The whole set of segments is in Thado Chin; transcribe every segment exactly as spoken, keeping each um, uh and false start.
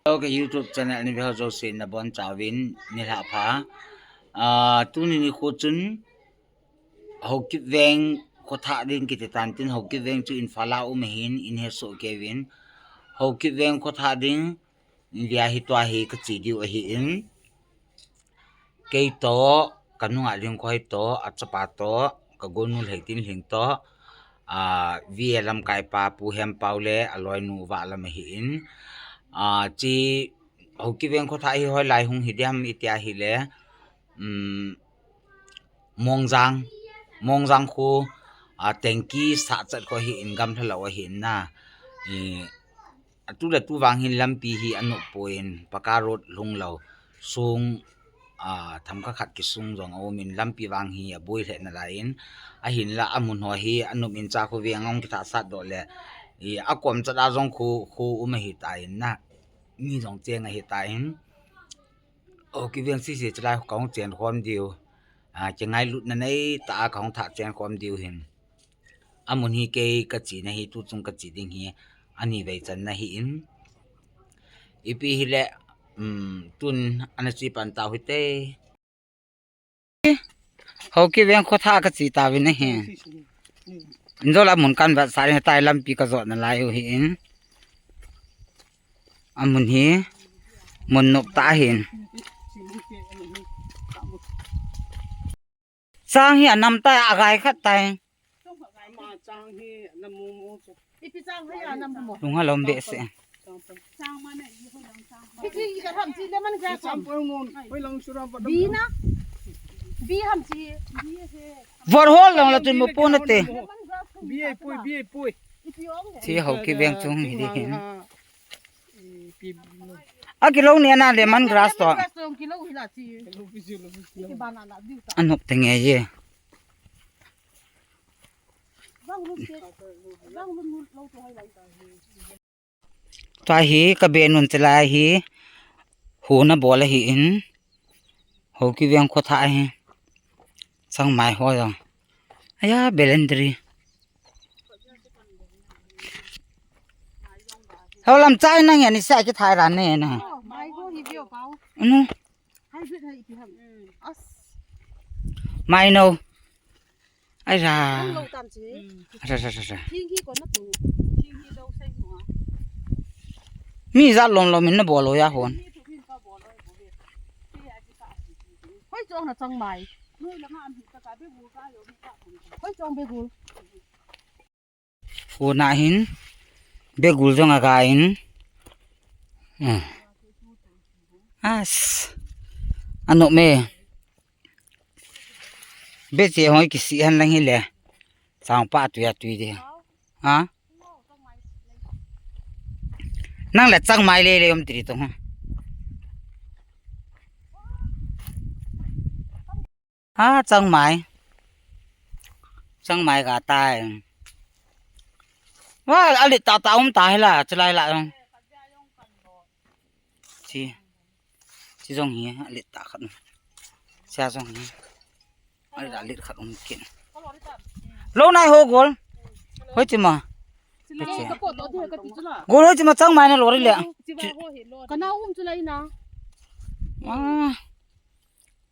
Hello, ka YouTube channel ni veho jouse nabonchauvin nilhah pha. Ah, tuni nikho chun Haokip Veng khothah ding kiti tan tin, Haokip Veng chu Imphal a um ahin, in hesoh keiyuvin. Haokip Veng khothah ding, India hi tua hi kache diu ahin. Kei toh, kanunga Lhingkhoi toh, achapa toh, kagolnu Lheitinlhing toh, ah, V A lamkaipa Pu Hempau le aloinu Vahlam ahin. Ah, chi Haokip Veng khothah hi hoilai hung hi diam iti ahile, um, Mongjang, Mongjang kho, ah, tengki sahchat kho ahin, gamlha lou ahin na. I, atu le tu vang hin lampi hi anop poi, paka road lhung lou. Sung, ah, themkhat khat kisung jong aumin, lampi vang hi aboi lheh nalai in. Ahinla amun ho hi anop in, cha kho veng ahung kithah sat doh le, i, akom chat a jong kho, kho um ahitan na. Mi jong cheng ahitan. Haokip Veng sese chalai kahung chen khom diu. Ah, kingailutna neitah a kahung thah chen khom diu hin. Amun hi kei kachena hi, tuchung kache ding hi, ani vei channa ahin. Ipi hile, um, tun ana che pan tau hite. Haokip Veng khothah kache tauvin ahi. Injola mun kan vat sa ding tai, lampi kajot nalai u ahin. Amun hi mun nop tah ahin. Chang hi anam tai, agai khat tai. Lungha lom behseh. Vot hol long la tun mo pon ate. Chi Haokip Veng chung hi ding hin. Akilou ni ana lemon grass toh. Anop tenge ye. Tua hi kabenun chalai hi. Hona bol ahin. Haokip Veng khothah ahi. Changmai ho jong. Aya, belandri. Holam chai nang ya ni sa kithai ran ne na. Anu. Mai no. Ai ra. Lo tam chi. Ra, ra, ra, ra. Thing hi ko na tu. Thing hi lo sai mo. Mi ja lom lom in nabol lou ya hon. Hoi chong na changmai. Hoi chong begul. Hona hin begul jong aga in. As. Anop me. Beche hoi kisi han lang hile. Changpa tui a tui de. Ha? Nang le changmai le le um tiri tong. Ha, changmai. Changmai ga tai. Wa, alit tah tah um ta hila, chulai la. Chi. Chi jong hi, alit tah khat. Sia jong hi. Alit, alit khat um kin. Lo nai ho gol. Hoi chi ma. Gol hoi chi ma changmai na lo ri le. Kana um chulai na. Ah.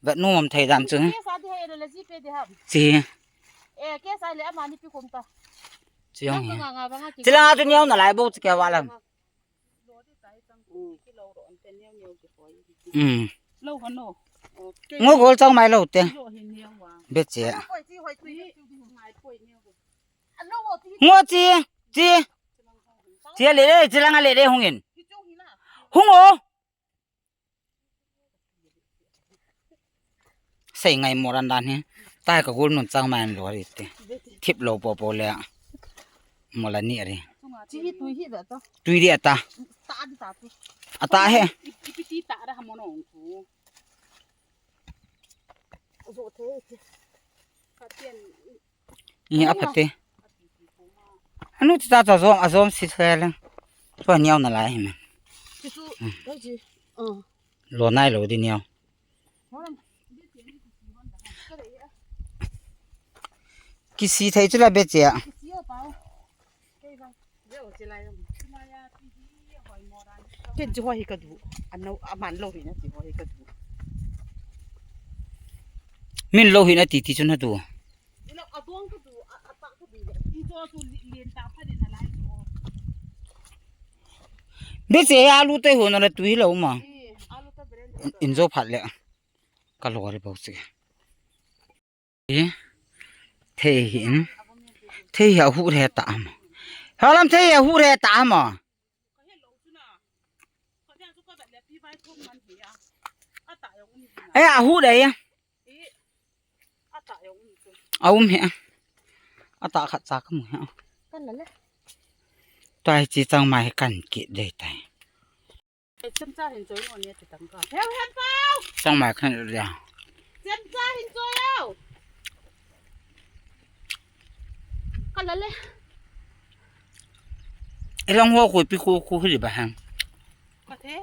Vet nom thei dan chu. Chi. Chi jong hi. Chilanga chu neo nalai bou chu kei valam. Um. Ngo gol changmai lo te. Beche. Ngo chi, chi. Chi le le, chilanga le le hungin. Hung o. Sei ngai moran dan hi. Tai ka gul nun changmai lo ri te. Thip lo popo le. Mola ni ri. Chi hi tui hi da to. Tui ri ata. Ta di ta tu. Ata he. Ipi ti ta da ha mono tu. Zo the. Ka tian. Ni a phate. Anu ta ta zom, a zom si se le. Tua niau nalai hi me. Chu chu. Dai chi. Ah. Lo nai lo di niau. Kisi thei chu la beche a. Kisi o pau. Kei ba. Yo chi lai. Chi lai a ti hi hoi moran. Ken chu ho hi ka du. Ano, aman lo hi na ti ho hi ka du. Min lo hi na ti ti chu na du. Ilo, adong ka du, a, a tak ka du. Ti chu chu li-, lien ta pha din na lai chu. Be che alu te ho na la tu hi lo ma. Eh, alu ta beren. In, in jo phat le. Ka lo ri bau che. E, thei hin. Thei hi ahu re ta am. Halam thei hi ahu re ta am. E, ahu re ya. Aum he. Ata khat cha ka mu he. Kan la le. Tai chi chang mai kan ki de tai. Chemcha hin choi no ne ti tang ka. Heu hem pau. Chang mai khan ria. Chemcha hin choi au. Ka la le. Erang ho ko pi ko ko hi ba han. Ka the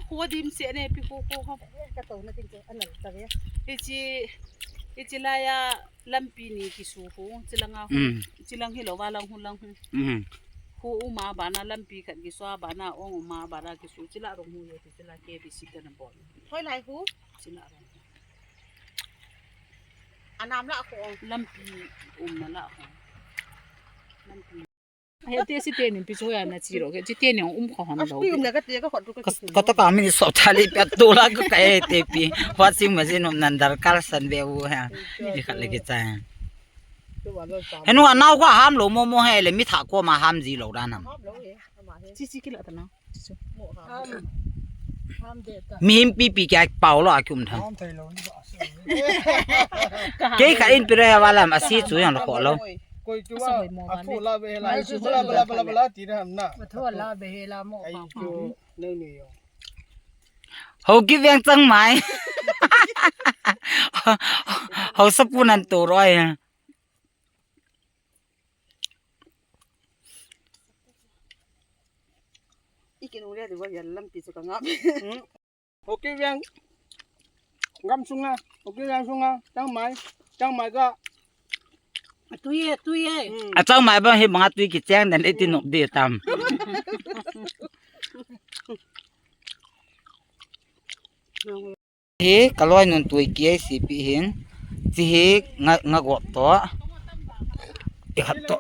ko dim se ne pi ko ko ka. Ka to na ting ko anal ta ve. Ichi, ichi la ya. Lampi ni kisu hu, chilanga hu, mm, chilang hi lo, va lang hu lang hu. Mm. Hu uma bana lampi khat kisu a bana ong uma bana kisu, chila rong hu ye, chila K B C te na bon. Hoi lai hu? Chila rong. Anam la ko. Lampi um na la ko. Lampi. He te si te nin pi chu ya na chi ro ke, chi te nin um kho ham lo. Pi um na ka te ka khot ru ka. Ka, ka ta ka min so tha li pya tu la ka ka e te pi. Washing machine um nan darkar san ve u ha. Ni khat le ki cha. He nu anau ka ham lo mo mo he le mi tha ko ma ham ji lo da nam. Chi chi ki la ta na. Chi chu. Mihem pipi kya pau lo a ki um tham. Kei kha in pire wa lam a si chu yang lo kho lo. Koi chu wa, a thu la ve la, la, la, la, la, ti na ham na. A thu la ve la mo. Ai chu, nang ni yo. Ho ki veng chang mai. Ho sa pu nan to roi. Ikin ule di wa yan lampi chu ka ngap. Hokiviang gam sunga, Hokiviang sunga, changmai, changmai ka. Tui e, tui e. Hmm. A changmai ba hi manga tui kicheng dan iti nok di tam. Hi, ka loi nun tui ki ai si pi hin. Chi hi nga, nga gop to. Ti khat to.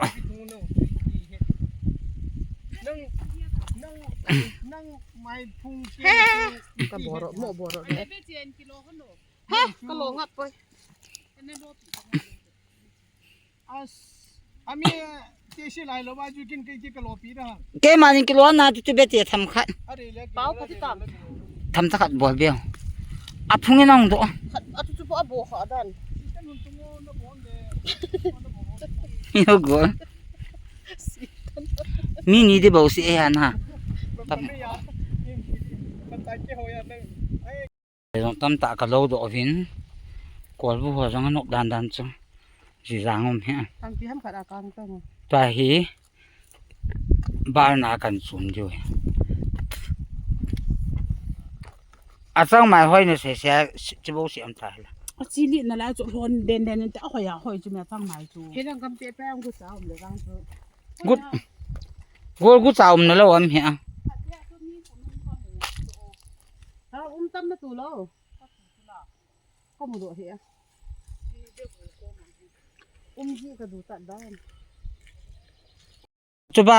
Ka boro, mo boro de. Ha, ka lo ngat poi. As, ami, te si lai lo ba ju kin ke, ke ka lo pi da. Keima nin kilo na tu tu be te tham khat. Are le. Pau khat ti tam. Tham ta khat bol be. A phung in ong do. Khat, a tu tu po a bo kha dan. Yo go. Mi ni de bo si e han ha. Tam. Jong tam ta ka lo do vin. Kol bu ho jong anop dan dan chu. Ji jang um he. Ang pi ham khat a kang tong. Ta hi. Bar na kan sum ju. A changmai hoi na se se, chi bo si am ta la. A chi li na la chu hon den den ta hoi a hoi chu me changmai chu. He lang kam te pe ang gu sa um le gang chu. Gut. Gol gu cha um na lo am he a. Ha, um tam na tu lo. Ka mu do he a. Um ji ka du ta dan. Chuba.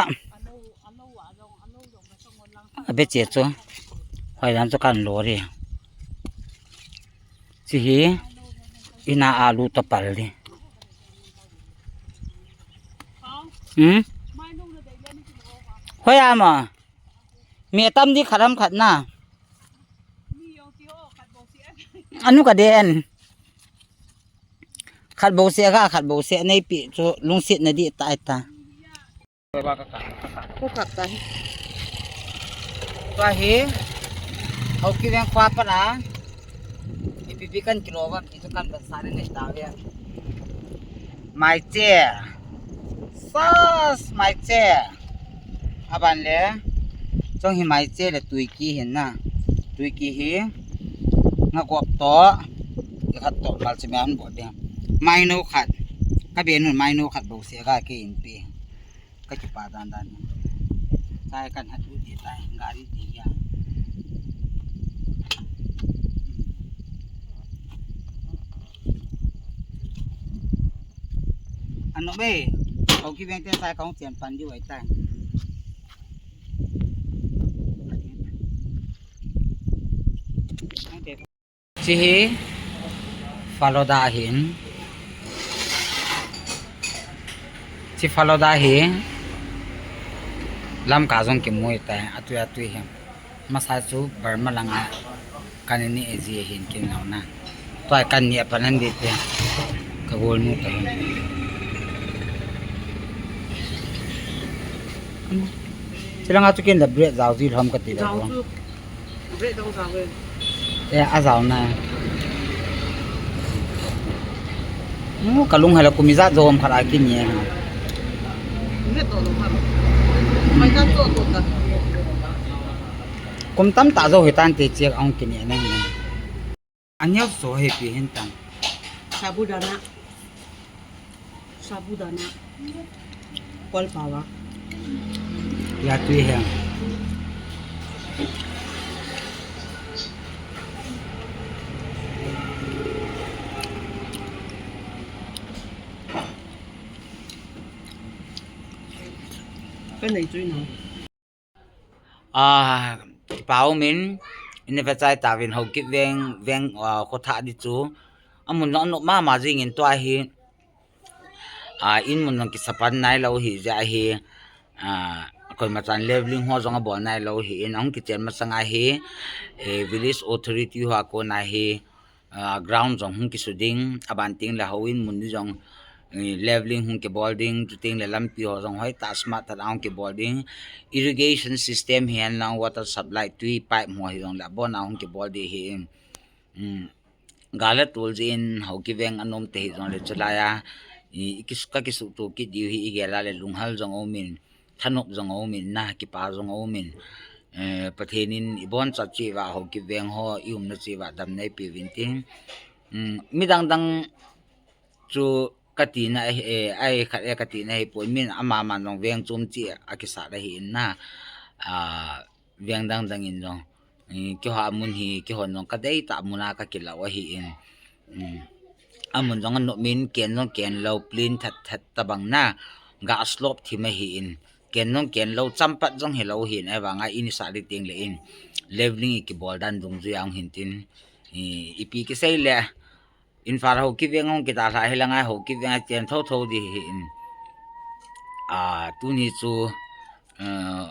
A be che chu. Hoi dan chu kan lo ri. Chi hi. Ina alu ta pal di. Hmm? Hoi ama. Mi tam di khat ham khat na. Anu ka den. Khat bo se ka, khat bo se nei pi chu lungset na di ta ta. Ko khat ta. Tua hi. Hau ki veng kwa pa la. Ipi pi kan kilo ba pi chu kan ban sa ni nei ta ve. Maiche. Sas maiche. Aban le. Chong hi maiche le tuiki hin na. Tuiki hi. Nga gop to. I khat to mal chi me an bo de. Maino khat. Ka be nun maino khat bo se ga ke in pi. Ka kipa dan dan. Sai kan hat u ti tai. Gari ti ya. Ano be, Haokip Veng te sai kong chen pan diu ai tai. Chi hi Faloda ahin. Chi Faloda hi Lamka jong kimu tai, atui atui hi. Masa chu Burma langa kan ni e ji hin kin lo na. Tua kan ni apan han di te. Ka gol nu ta. Chi langa chu kin da bread jao ji lhom ka ti da. Jao chu. Bread dong jao ve. E, a jao na. Mu ka lung hala kumi ja jom khala kin ye. Bread dong jao. Mai ta to to ta. Kum tam ta jo hi tan te chek ang kin ye na. Anya so he pi hin tan. Sabudana. Sabudana. Kol pawa. Ya tui he. Ka nei tui na. Ah, kipa umin, in ve chai tauvin Haokip Veng, Veng, ah, kho tha di chu. Amun nop nop mama jing in tua hi. Ah, in mun nong kisapan nai lo hi ja hi. Ah, koima chan leveling ho jong abol nai lo hi in, ahung kichen masang a hi. Eh, village authority ho a kon a hi. Ah, ground jong hung kisu ding, aban teng le houin mun ni jong, eh, leveling hung kibol ding, chuteng le lampi ho jong hoi ta smart ta hung kibol ding, irrigation system hihen lang water supply tui pipe ho hi jong le abon a hung kibol ding hi, um, gal a tul jin Haokip Veng anom te hi jong le chulai a, i, i kis-, ka kisu tu kit diu hi i gel a le lunghal jong umin, thanop jong umin na, kipa jong umin, eh, Pathen in i bon chat cheh uva Haokip Veng ho, i umna cheh uva damna eipe uvin tin. Um, midang dang chu ka tina, eh, ai khat e ka tina hi poi min ama man jong veng chom cheh a kisat ahi in na. Ah, veng dang dang in jong. Eh, keiho a mun hi, keihon jong ka dei ta mun a ka kilah u ahi in. Um, amun jong anop min ken jong ken lo, plain that that tabang na, ga slope thim ahi in, ken jong ken lo, champat jong hi lo hin, ahivang a in i sah di teng le in, leveling i kibol dan dungjui a hung hin tin, i, ipi kisei le, in far Haokip Veng hung kita lha hi lang a Haokip Veng a chen tho tho di hi in, a, tuni chu, eh,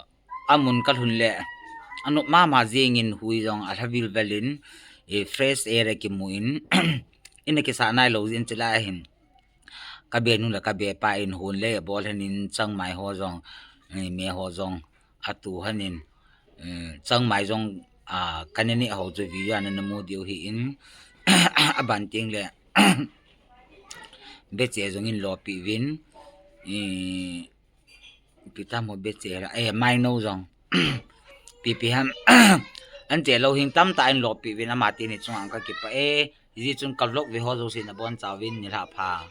amun ka lhun le, anop mama jing in hui jong alha vil vel in, eh, fresh air a kimu in, in a kisa nai lo jin chila hin. Ka be nu le ka be pa in hun le bol hen in changmai ho jong, eh, me ho jong atu hen in, eh, changmai jong, ah, ka ne ni ho chu video a na mu diu hi in, aban teng le, beche jong in lopi uvin, eh, Pi tam ho beche la, eh, maino jong. Pi pi ham, an che lo hing tam ta in lopi uvin ama teni chunga ka kipa e, ji chun ka vlog ve ho jouse na bon chauvin ni lha pha.